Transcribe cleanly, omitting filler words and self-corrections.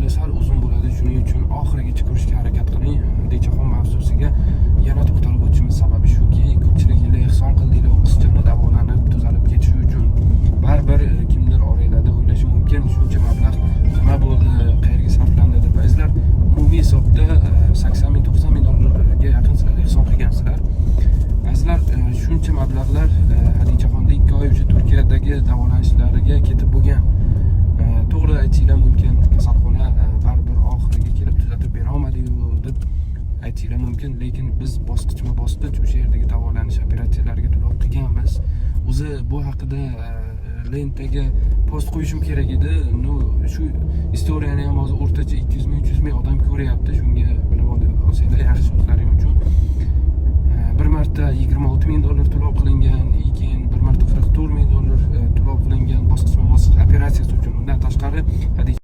Video sal uzun bo'ladi, shuning uchun oxirigacha ko'rishga harakat qiling. Hadichaxon mavzusiga yana to'xtalib o'tishimiz sababi shuki, ko'pchilik yili ehson qildinglar u qizchani davolanib, tuzalib ketishi uchun. Baribir kimdir oranglarda o'ylashi mumkin, shuncha mablag' nima bo'ldi, qayerga sarflandi deb. Azizlar, umumiy hisobda 80 ming, 90 ming dollarga yaqin sizlar ehson qilgansizlar. Azizlar, shuncha mablag'lar Hadichaxonda 2 oy o'sha Turkiyadagi davolanishlariga ketib bo'lgan. To'g'ri aytishinglar mumkin, kasalxona baribir oxiriga kelib tuzatib bera olmadiyu deb aytishinglar mumkin, lekin biz bosqichma bosqich o'sha yerdagi davolanish operatsiyalariga to'lov qilganmiz. O'zi bu haqida lentaga post qo'yishim kerak edi. Ну, shu история ni ham hozir o'rtacha 200 ming, 300 ming odam ko'ryapti. Shunga bilib olsanglar yaxshi o'zlaring uchun. Bir marta 26 ming dollar to'lov qilingan, keyin bir marta 44 ming dollar to'lov qilingan bosqichma bosqich operatsiyasi uchun. Undan tashqari Hadicha